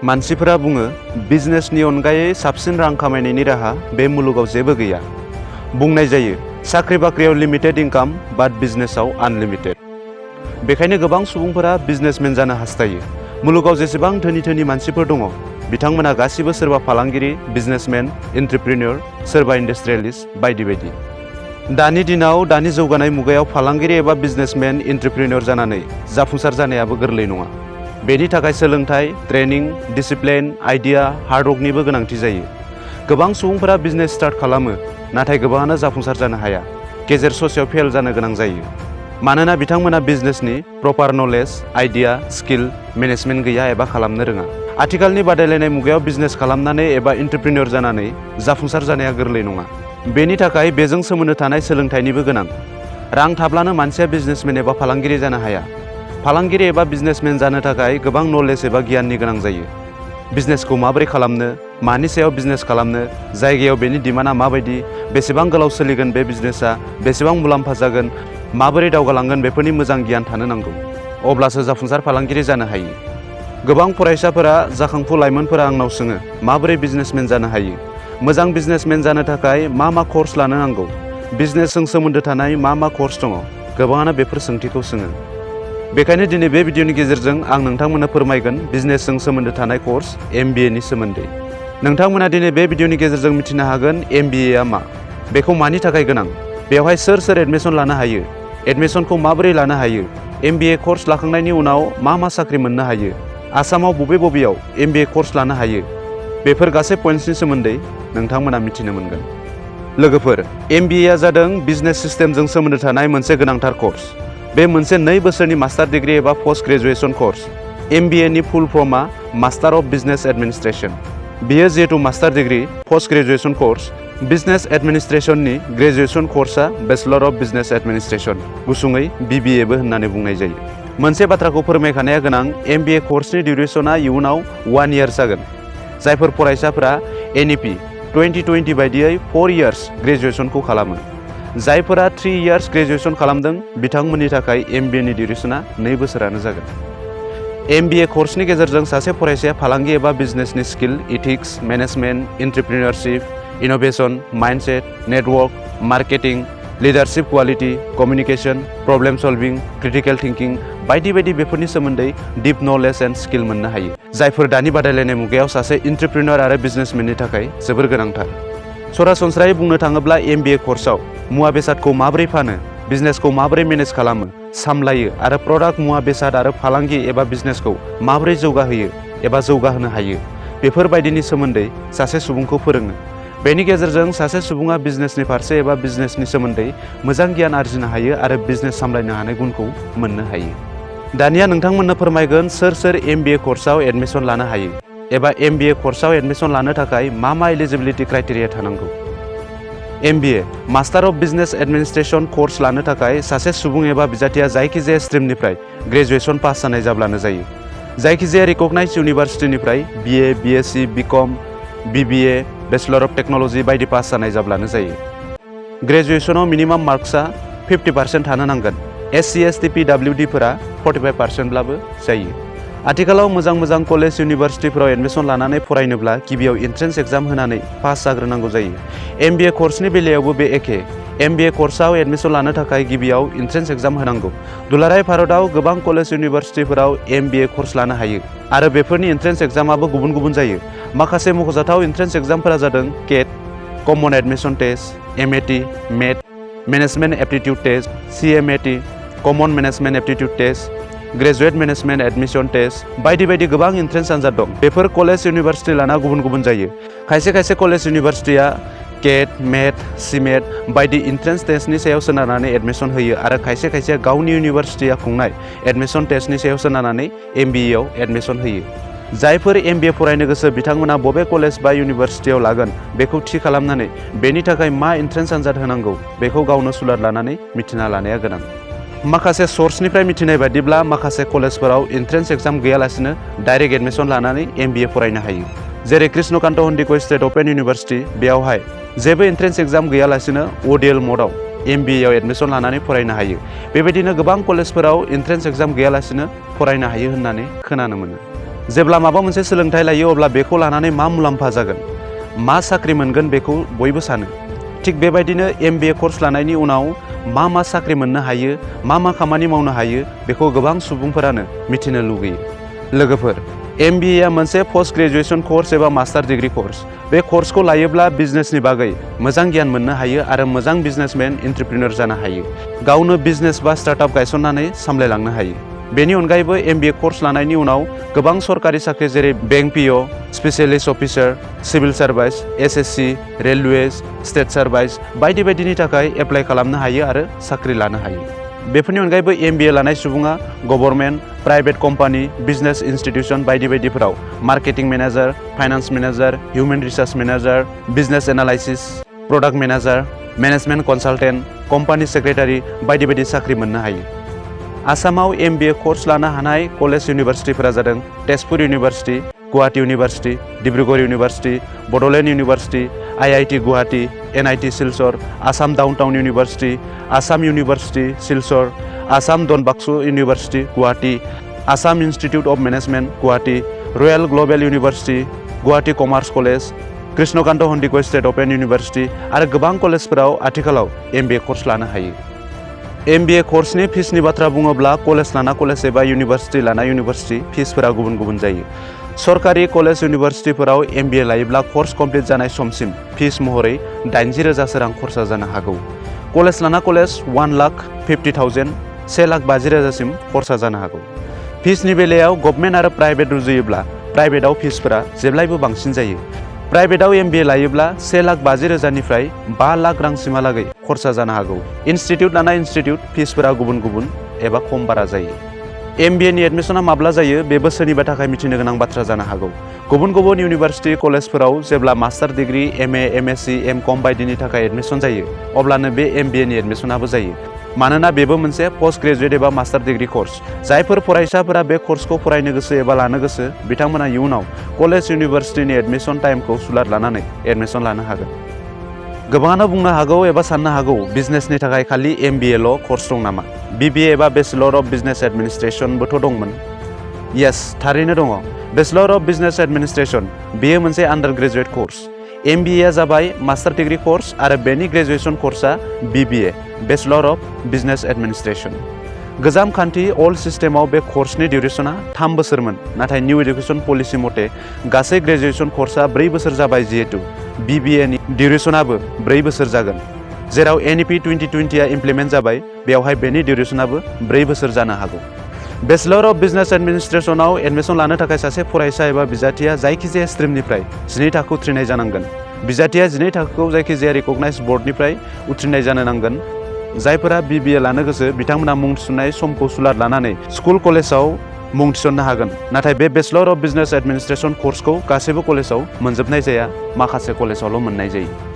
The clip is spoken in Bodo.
मानसिफोरा बुङो बिजनेसनि अनगायै साबसिन रां खामायनायनि राहा बे मुलुगाव जेबो गैया। बुंनाय जायो साख्रि बाख्रियाव लिमिटेड इनकाम बाट बिजनेसाव आनलिमिटेड। बेखायनो गोबां सुबुंफोरा बिजनेसमेन जानो हास्थायो। मुलुगाव जेसेबां धोनि मानसिफोर दङ बिथांमोना गासिबो सोरबा फालांगिरि, बिजनेसमेन, एन्ट्रप्रेन्योर, सोरबा इन्डास्ट्रियलिस्ट बायदि बायदि। दानि दिनाव दानि जौगानाय मुगायाव फालांगिरि एबा बिजनेसमेन, एन्ट्रप्रेन्योर जानानै जाफुंसार जानायाबो गोरलै नङा। बेनि थाखाय सोलोंथाइ, ट्रेनिं, डिसिप्लिन, आइडिया, हार्डवर्कनिबो गोनांथि जायो। गोबां सुबुंफोरा बिजनेस स्टार्ट खालामो नाथाय गोबाङानो जाफुंसार जानो हाया, गेजेर ससेयाव फेल जानो गोनां जायो। मानोना बिथांमोना बिजनेसनि प्रपार नलेज, आइडिया, स्किल, मेनेजमेन्ट गैया एबा खालामनो रोङा। आथिखालनि बादायलायनाय मुगायाव बिजनेस खालामनानै एबा एन्ट्रप्रेन्योर जानानै जाफुंसार जानाया गोरलै नङा। बेनि थाखाय बेजों सोमोन्दो थानाय सोलोंथाइनिबो गोनां। रां थाब्लानो मानसिया बिजनेसमेन एबा फालांगिरि जानो हाया। फालांगिरि एबा बिजनेसमेन जानो थाखाय गोबां नलेज एबा गियाननि गोनां जायो। बिजनेसखौ माबोरै खालामनो, मानि सायाव बिजनेस खालामनो, जायगायाव बेनि डिमान्डआ माबायदि, बेसेबां गोलाव सोलिगोन बे बिजनेसआ, बेसेबां मुलाम्फा जागोन, माबोरै दावगालांगोन बेफोरनि मोजां गियान थानो नांगौ। अब्लासो जाफुंसार फालांगिरि जानो हायो। गोबां फरायसाफोरा, जाखांफु लाइमोनफोरा आंनाव सोङो माबोरै बिजनेसमेन जानो हायो। मोजां बिजनेसमेन जानो थाखाय मा कर्स लानो नांगौ, बिजनेसजों सोमोन्दो थानाय मा कर्स दङ, गोबाङानो बेफोर सोंथिखौ सोङो। बेखायनो दिनै बे भिडिअनि गेजेरजों आं नोंथांमोननो फोरमायगोन बिजनेसजों सोमोन्दो थानाय कर्स MBA नि सोमोन्दै। नोंथांमोना दिनै बे भिडिअनि गेजेरजों मिथिनो हागोन MBA आ मा, बेखौ मानि थाखाय गोनां, बेवहाय सोर एडमिसन लानो हायो, एडमिसनखौ माबोरै लानो हायो, MBA कर्स लाखांनायनि उनाव मा साख्रि मोननो हायो, आसामाव बबेयाव MBA कर्स लानो हायो, बेफोर गासै पइन्ट्सनि सोमोन्दै नोंथांमोना मिथिनो मोनगोन। लोगोफोर, MBA आ जादों बिजनेस सिस्टेमजों सोमोन्दो थानाय मोनसे गोनांथार कर्स। बे मोनसे 2 बोसोरनि मास्टार डिग्री एबा पोस्ट ग्रेजुएशन कर्स। MBA नि फुल फर्मआ मास्टार अफ बिजनेस एडमिनिस्ट्रेशन। बेयो जिहेतु master degree, post graduation course, business एडमिनिस्ट्रेशननि ग्रेजुएशन कर्सआ बेचलर अफ बिजनेस एडमिनिस्ट्रेशन, गुसुङै BBA बो होननानै बुंनाय जायो। मोनसे बाथ्राखौ फोरमायखानाया गोनां, MBA कर्सनि डिउरेसना इयुनाव 1 इयार जागोन। जायफोर फरायसाफोरा NEP 2020 बायदियै 4 इयार्स ग्रेजुएशनखौ खालामो। जायफोरा 3 इयार्स ग्रेजुएशन खालामदों बिथांमोननि थाखाय MBA नि डिउरेसना 2 बोसोरानो जागोन। MBA कर्सनि गेजेरजों सासे फरायसाया फालांगि एबा बिजनेसनि skill, ethics, management, entrepreneurship, innovation, mindset, network, marketing, leadership quality, communication, problem solving, critical thinking बायदि बेफोरनि सोमोन्दै डीप नलेज एन्ड स्किल मोननो हायो। जायफोर दानि बादायलायनाय मुगायाव सासे एन्ट्रप्रेन्योर आरो बिजनेसमेननि थाखाय जोबोर गोनांथार। सरासनस्रायै बुंनो थाङोब्ला MBA कर्सआव मुवा बेसादखौ माबोरै फानो, बिजनेसखौ माबोरै मेनेज खालामो, सामलायो आरो प्रडाक्ट, मुवा बेसाद आरो फालांगि एबा बिजनेसखौ माबोरै जौगाहोयो एबा जौगाहोनो हायो, बेफोरबायदिनि सोमोन्दै सासे सुबुंखौ फोरोङो। बेनि गेजेरजों सासे सुबुङा बिजनेसनि फारसे एबा बिजनेसनि सोमोन्दै मोजां गियान आरजिनो हायो आरो बिजनेस सामलायनो हानाय गुनखौ मोननो हायो। दानिया नोंथांमोननो फोरमायगोन सोर MBA कर्सआव एडमिसन लानो हायो एबा MBA कर्सआव एडमिसन लानो थाखाय मा एलिजिबिलिटि क्राइटेरिया थानांगौ। MBA master of business administration course लानो थाखाय सासे सुबुं एबा बिजाथिया जायखिजाया स्ट्रिमनिफ्राय ग्रेजुएशन पास जानाय जाब्लानो जायो। जायखिजाया रिकगनाइज इउनिभार्सिटिनिफ्राय BA, BSc, BCom, BBA, bachelor of technology बायदि पास जानाय जाब्लानो जायो। ग्रेजुएशनाव मिनिमाम मार्क्सआ 50% थानो नांगोन। SC, ST, PWD फोरा 45% ब्लाबो जायो। आथिखालाव मोजां कलेज इउनिभार्सिटिफोराव एडमिसन लानानै फरायनोब्ला गिबियाव एन्ट्रेन्स एग्जाम होनानै पास जाग्रोनांगौ जायो। MBA कर्सनि बेलायावबो बे एखे। MBA कर्सआव एडमिसन लानो थाखाय गिबियाव एन्ट्रेन्स एग्जाम होनांगौ। दुलाराय भारतआव गोबां कलेज इउनिभार्सिटिफोराव MBA कर्स लानो हायो आरो बेफोरनि एन्ट्रेन्स एग्जामाबो गुबुन जायो। माखासे मख'जाथाव एन्ट्रेन्स एग्जामफोरा जादों CAT, common admission test, MAT, MET, management aptitude test, CMAT, common management aptitude test, graduate management admission test बायदि गोबां एन्ट्रेन्स आनजाद दं। बेफोर कलेज इउनिभार्सिटि लाना गुबुन जायो। खायसे कलेज इउनिभार्सिटिया CAT, MET, CMAT बायदि एन्ट्रेन्स टेस्टनि सायाव सोनारनानै एडमिशन होयो आरो खायसे गावनि इउनिभार्सिटिया खुंनाय एडमिशन टेस्टनि सायाव सोनारनानै MBA आव एडमिशन होयो। जायफोर MBA फरायनो गोसो बिथांमोना बबे कलेज बा इउनिभार्सिटियाव लागोन बेखौ थि खालामनानै बेनि थाखाय मा एन्ट्रेन्स आनजाद होनांगौ बेखौ गावनो सुलाद लानानै मिथिना लानाया गोनां। माखासे सोर्सनिफ्राय मिथिनाय बायदिब्ला माखासे कलेजफोराव एन्ट्रेन्स एग्जाम गैयालासिनो डाइरेक्ट एडमिशन लानानै MBA फरायनो हायो। जेरै Krishnakant Handique' state open university, बेयावहाय जेबो एन्ट्रेन्स एग्जाम गैयालासिनो ODL मडआव MBA आव एडमिशन लानानै फरायनो हायो। बेबायदिनो गोबां कलेजफोराव एन्ट्रेन्स एग्जाम गैयालासिनो फरायनो हायो होननानै खोनानो मोनो। जेब्ला माबा मोनसे सोलोंथाइ लायो अब्ला बेखौ लानानै मा मुलाम्फा जागोन, मा साख्रि मोनगोन बेखौ बयबो सानो। थिग बेबायदिनो MBA कर्स लानायनि उनाव मा साख्रि मोननो हायो, मा खामानि मावनो हायो बेखौ गोबां सुबुंफोरानो मिथिनो लुगैयो। लोगोफोर, MBA आ मोनसे पोस्ट ग्रेजुएसन कर्स एबा मास्टार डिग्री कर्स। बे कर्सखौ लायोब्ला बिजनेसनि बागै मोजां गियान मोननो हायो आरो मोजां बिजनेसमेन एन्ट्रप्रेन्योर जानो हायो। गावनो बिजनेस बा स्टार्टआप गायसननानै सामलायलांनो हायो। बेनि अनगायैबो MBA कर्स लानायनि उनाव गोबां सरकारि साख्रि जेरै bank PO, specialist officer, civil service, SSC, railways, state service बायदि बायदिनि थाखाय एप्लाइ खालामनो हायो आरो साख्रि लानो हायो। बेफोरनि अनगायैबो MBA लानाय सुबुङा government, private company, business institution बायदि बायदिफोराव marketing manager, finance manager, human resource manager, business analysis, product manager, management consultant, company secretary बायदि बायदि साख्रि मोननो हायो। आसामाव MBA कर्स लानो हानाय कलेज इउनिभार्सिटिफोरा जादों Tezpur university, Guwahati university, Dibrugarh university, Bodoland university, IIT Guwahati, NIT Silchar, Assam down town university, Assam university Silchar, Assam Don Bosco' university Guwahati, Assam institute of management Guwahati, royal global university, Guwahati commerce college, Krishnakanta Handique' state open university आरो गोबां कलेजफोराव आथिखालाव MBA कर्स लानो हायो। MBA कर्सनि फिसनि बाथ्रा बुङोब्ला कलेज लाना कलेज एबा इउनिभार्सिटि लाना इउनिभार्सिटि फिसफोरा गुबुन गुबुन जायो। सरकारि कलेज इउनिभार्सिटिफोराव MBA लायोब्ला कर्स कमप्लिट जानाय समसिम फिस महरै 80,000 रां खरसा जानो हागौ। कलेज लाना कलेज 1,50,000, 1,50,000 सिम खरसा जानो हागौ। फिसनि बेलायाव गभर्नमेन्ट आरो प्राइभेट रुजुयोब्ला प्राइभेटआव फिसफोरा जेब्लायबो बांसिन जायो। प्राइभेटआव MBA लायोब्ला 1,50,000 निफ्राय 5 लाख रांसिमहालागै खरसा जानो हागौ। इन्स्टिट्यूट लाना इन्स्टिट्यूट फिसफोरा गुबुन गुबुन एबा खम बारा जायो। MBA नि एडमिसना माब्ला जायो बेबो सोरनिबा थाखाय मिथिनो गोनां बाथ्रा जानो हागौ। गुबुन गुबुन इउनिभार्सिटि कलेजफोराव जेब्ला master degree, MA, MSc, MCom बायदिनि थाखाय एडमिसन जायो अब्लानो बे MBA नि एडमिसनाबो जायो। मानोना बेबो मोनसे पोस्ट ग्रेजुएट एबा मास्टार डिग्री कर्स। जायफोर फरायसाफोरा बे कर्सखौ फरायनो गोसो एबा लानो गोसो बिथांमोना इयुनाव कलेज इउनिभार्सिटिनि एडमिसन टाइमखौ सुलाद लानानै एडमिसन लानो हागोन। गोबाङानो बुंनो हागौ एबा साननो हागौ बिजनेसनि थाखाय खालि MBA ल' कर्स दं नामा? BBA एबा बेचलर अफ बिजनेस एडमिनिस्ट्रेशनबोथ' दंमोन। येस, थारैनो दङ। बेचलर अफ बिजनेस एडमिनिस्ट्रेशन बेयो मोनसे आन्डार ग्रेजुएट कर्स। MBA आ जाबाय मास्टार डिग्री कर्स आरो बेनि ग्रेजुएसन कर्सआ BBA, bachelor of business administration. गोजाम खान्थि अल्ड सिस्टेमाव बे कर्सनि डिउरेसना 3 बोसोरमोन, नाथाय निउ एडुकेसन पलिसि मथे गासै ग्रेजुएसन कर्सआ 4 बोसोर जाबाय जिहेतु BBA नि डिउरेसनाबो 4 बोसोर जागोन। जेराव NEP 2020 आ इमप्लिमेन्ट जाबाय बेवहाय बेनि डिउरेसनाबो 4 बोसोर जानो हागौ। बेचलर अफ बिजनेस एडमिनिस्ट्रेशनाव एडमिसन लानो थाखाय सासे फरायसा एबा बिजाथिया जायखिजाया स्ट्रिमनिफ्राय 12 थाखो उथ्रिनाय जानांगोन। बिजाथिया 12 थाखोखौ जायखिजाया रिकगनाइज बर्डनिफ्राय उथ्रिनाय जानो नांगोन। जायफोरा BBA लानो गोसो बिथांमोना मुं थिसननाय समखौ सुलाद लानानै स्कुल कलेजाव मुं थिसननो हागोन। नाथाय बे बेचलर अफ बिजनेस एडमिनिस्ट्रेशन कर्सखौ गासैबो कलेजाव मोनजोबनाय जाया, माखासे कलेजावल' मोननाय जायो।